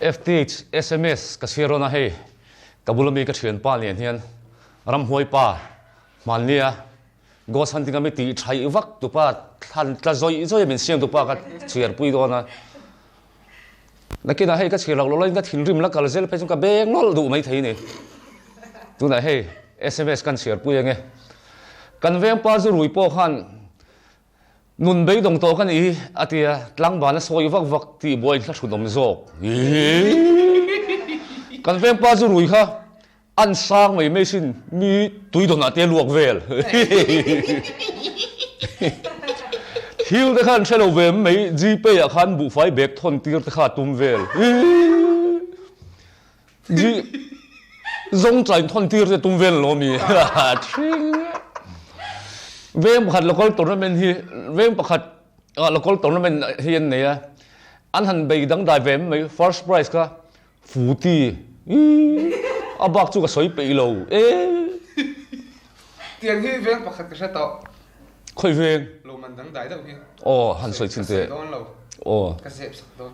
FTH sms ka chhiar rawn a hei ka bula mi ka thianpa nen hian ramhuai pa hmannia ghost hunting a mi tih thaih vak tupa thlan tla zawih zawih a min siam tupa ka chhiar pui dawn a nakinah hei ka chhiar loh loh laiin ka thinrim la kal zel phei chuan ka beng nawlh duh maithei a ni tunah hei sms kan chhiar pui ange kan vengpa zu rui pawh khan Nun beidawng tawh ka nih hi, a ti a, tlangban a sawi vak vak tih buai hla hrunawm zawk. Kan vengpa zu rui kha an sang mai mai sin, mi tuidawnah te a luak vel. Thil te kha an hre lo ve mai, Gpay ah khan buhfai bag thawn tir te kha a tum vel. Zawng tlai thawn tir te tum vel lo mi thring veng pakhat local tournament hi veng pakhat local tournament hi an nei a an han bei dangdai ve mai first prize kha futi a bak chu ka sawi peih lo e Tiang hi veng pakhat ka hre tawh. Khawi veng? Lo man dangdai deuh hi. Aw han sawi chin teh. Ka sawi dawn lo. Aw. Ka zep sak dawn.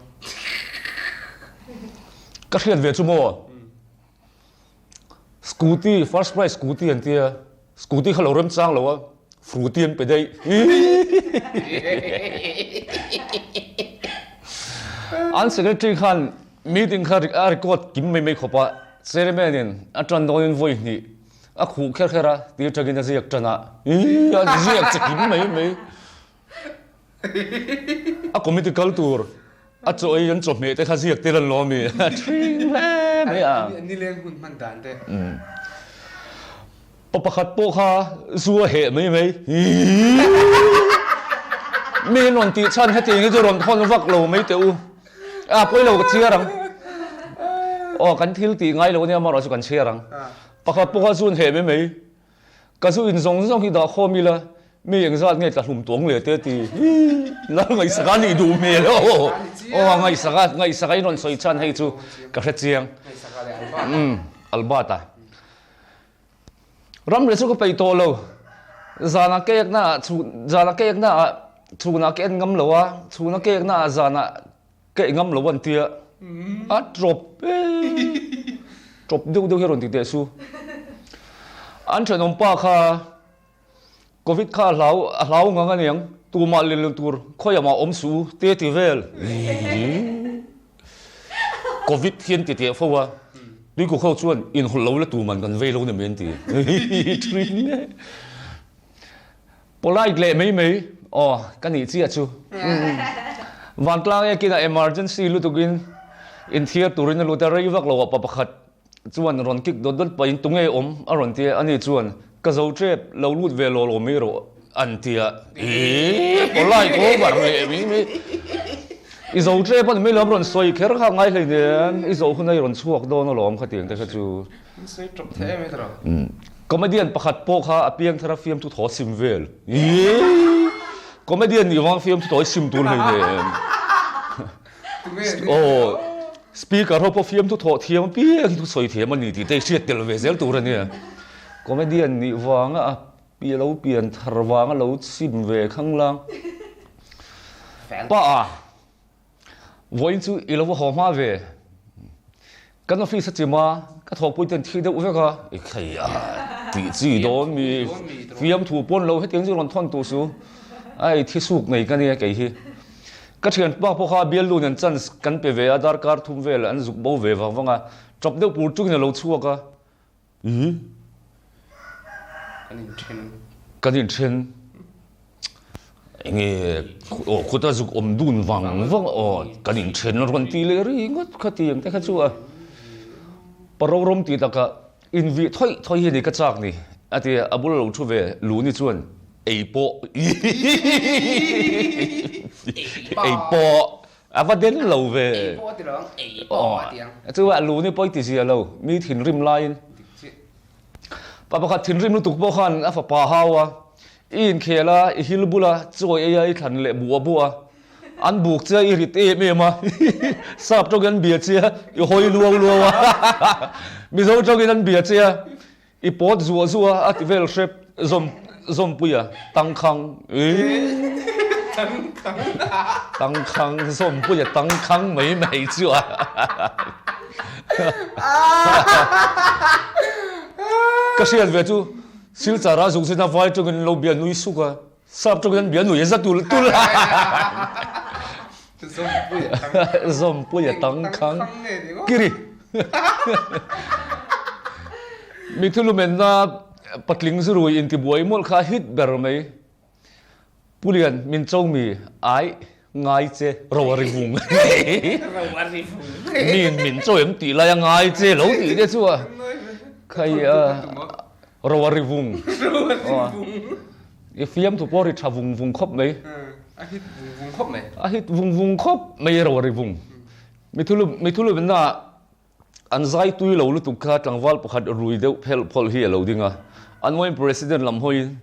Ka hriat ve chu maw? Scooty, first prize scooty an tia. Scooty kha lo remchang lo a, fruity an pe daih. An secretary khan meeting kha a record kim mai mai khawp a, chairman in a tan dawnin vawi hnih a khuh kher kher a, ti atangin a ziak tan a, a ziak che kim mai mai. A committee kal tur a chaw ei an chawhmeh te kha ziak tir an lo ami a thring hle mai a. Nileng hun hman dan te. Pa pakhat pawh kha zu a heh mai mai. Mi an rawn tih chhan hetiang hi chu rawn thawn vak lo mai teh u. A pawi lo ka chhiar ang. Aw kan thil tih ngai lo ania amaherawhchu kan chhiar ang. Pakhat pawh kha zu an heh mai mai. Ka zu in zawng zawng hi dah khawm ila, mi engzat nge tla hlum tuang le te ti hi lal ngaihsak a nih duh hmel aw aw ngaihsak a ngaihsak a in rawn sawi chhan hei chu ka hre chiang umm Albert a ram leh chu ka peih tawh lo zan ah cake na ah chhun zan ah cake na ah chhun ah ka en ngam lo a chhun a cake na ah zan ah ka en ngam lo an tia a tawp e tawp deuh deuh hi a rawn ti teh su an thenawm pa kha covid kha a hlau a hlau ngang aniang tumah lel lo tur khawiah mah awm suh u te ti vel covid hian ti teh fo a tuikuk ho chuan inhawlh lo la tuman kan vei lo ni mai an ti Polite leh mai mai aw ka nih chiah chu. Vantlang e kinah emergency lutukin inthiar turin a lut a, rei vak lo ah pa pakhat chuan rawn kick dawt dawt pahin tunge awm a rawn ti a, ani chuan ka zo tep lo lut ve law law mai rawh an ti a, eee polite over leh mai mai. I zo tep a ni mai lo, rawn sawi kher kha ngai hleinem, i zawh hun a i rawn chhuak dawn alawm khatiang te kha chu. An sawi tawp thei em em tawh. Comedian pakhat pawh kha a piang thar a fiamthu thaw sim vel. Eii! Comedian nih vang fiamthu thaw hi sim tur hlei nen. Aw, speaker ho pawh fiamthu thaw thiam apiang hi thusawi thiam a ni tih te hi hriat tel ve zel tur a nia. Comedian nih vanga a lo pian thar vanga lo sim ve khanglang. Pa a! Vawiin chu i lo va haw hma ve. Kan office a chim a, ka thawhpui ten thi deuh vek a. I khei a, tih chi dawn mi fiamthu pawn lo hetiang chu rawn thawn tuh su. Ai thi suk nei ka nia kei hi. Ka thianpa pawh kha biallu nen chance kan pe ve a, darkar thum vel an zuk bo ve vang vang a, tap deuh pur chungin a lo chhuak a. Ih. Kan inthen. Kan inthen. Enge aw khuta zuk awm dun vang vang aw kan inthen a rawn ti leh ri ngawt kha ti ang te kha chu a parorom tih takah invih thawih thawih hi a ni ka chak ni a ti a, a bula lo thu ve Luni chuan ei pawh ei pawh A va den lo ve. Ei pawh a ti lo ang, ei pawh a ti ang. Chu a lu ni pawi ti zia lo, mi thinrim laiin. Dik chiah. Pa pakhat thinrim lutuk pawh khan a fapa hau a, i inkhel a, i hil bul a, chawi ei a, i thlan leh buah buah a. An buk che a, i rit em em a, sap tawngin an bia che a, i hawi luau luau a, Mizo tawngin an bia che a, I pawt zuah zuah a, a ti vel hrep zawm zawmpui a, tangkhang. Eii. Tangkhang. Tangkhang Zawmpuia tangkhang mai mai chu a. Ka hriat ve chu Silchar a zuk zin a vai tawngin lo bia nui suk a, sap tawngin an bia nui a za tul tul a. Zawmpuia tangkhang kiri. Mi thulumenna patling zurui intibuai mawlh kha a hit ber mai. Pu Lian, min cho mi ai ngai che ro a ri vung. Ro a ri vung. Min min cho em tih lai a ngai che lo tih te chu a. Khai a ro a ri vung. Ro a ri vung. I fiam thu pawh ri tha vung vung khawp mai. A hit vung vung khawp mai. A hit vung vung khawp mai ro a ri vung. Mi thulu mi thulu min na An zai tui lo lutuk kha tlangval pakhat rui deuh phelh phawlh hi a lo ding a. An uain President lam hawiin,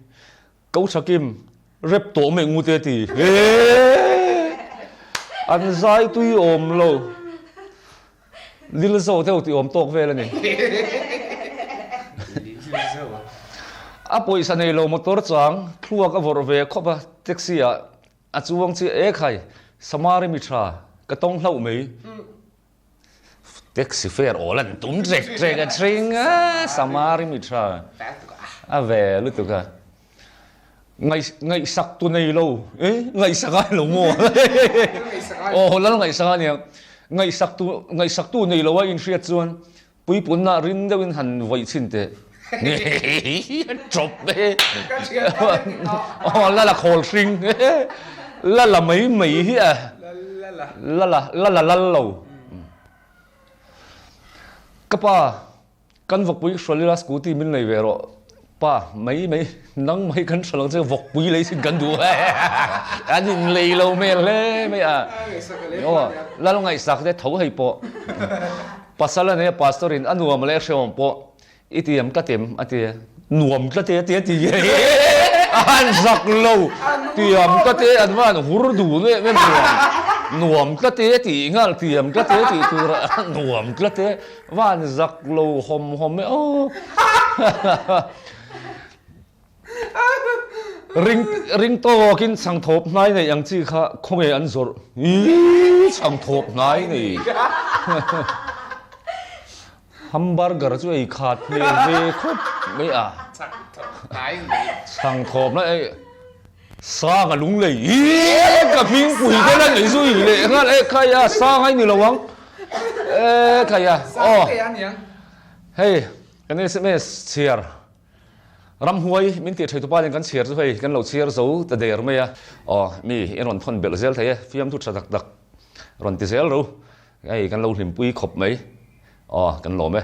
Ko Thakim, rep tawh mai ngu te ti. Eeeee! An zai tui awm lo. Lilzo deuh tih awm tawk vel a ni. A pawisa nei lo motor chang thluak a vawrh ve khawp a, taxi ah a chuang chiah e khai, Samari mi tha ka tawng hlauh mai. Taxi fare awl an tum trek trek a thring a, Samari mi tha a ve lutuk a. Ngaihsak tu nei lo, e ngaihsak ai lo maw? Aw lal ngaihsak a nia. Ngaihsak tu ngaihsak tu nei lo a inhriat chuan puipunna rin deuhin han vawih chhin teh. Chawp e. Aw lala khawl hring. Lala mai mai hi a. Lala lala lal lo. Ka pa Kan vawkpui hrual ila scooty min lei ve rawh pa mai mai nang mai kan hrual ang che vawkpui lei sin kan duh an in lei lo hmel hle mai a aw lal ngaihsak te tho hei pawh pasal a nei a pastor in a nuam leh hrehawm pawh i tiam ka tem a ti nuam tlat e a ti a ti an zak lo tiam ka te an va an hur duh em em nuam nuam tlat e a tih nghal tiam tlat e tih tur a nuam tlat e. Van zak lo hawm hawm e aw. Ring ring tawkin chhang thawp hnai nei ang chi kha khawnge an zawrh ii chhang thawp hnai nei. Hamburger chu ei khat hmel ve khawp mai a. Chhang thawp hnai nei. Chhang thawp hnai ei Sanga lunglei ii ka hming pui te la nei zui leh nghal e khai a Sanga i ni lo ang. E khai a aw hei kan sms chhiar ramhuai min tih thei tupa nen kan chhiar chu hei kan lo chhiar zo ta der mai a aw mi i rawn thawn belh zel thei e fiamthu tha tak tak rawn ti zel ro hei kan lo hlimpui khawp mai aw kan lawm e.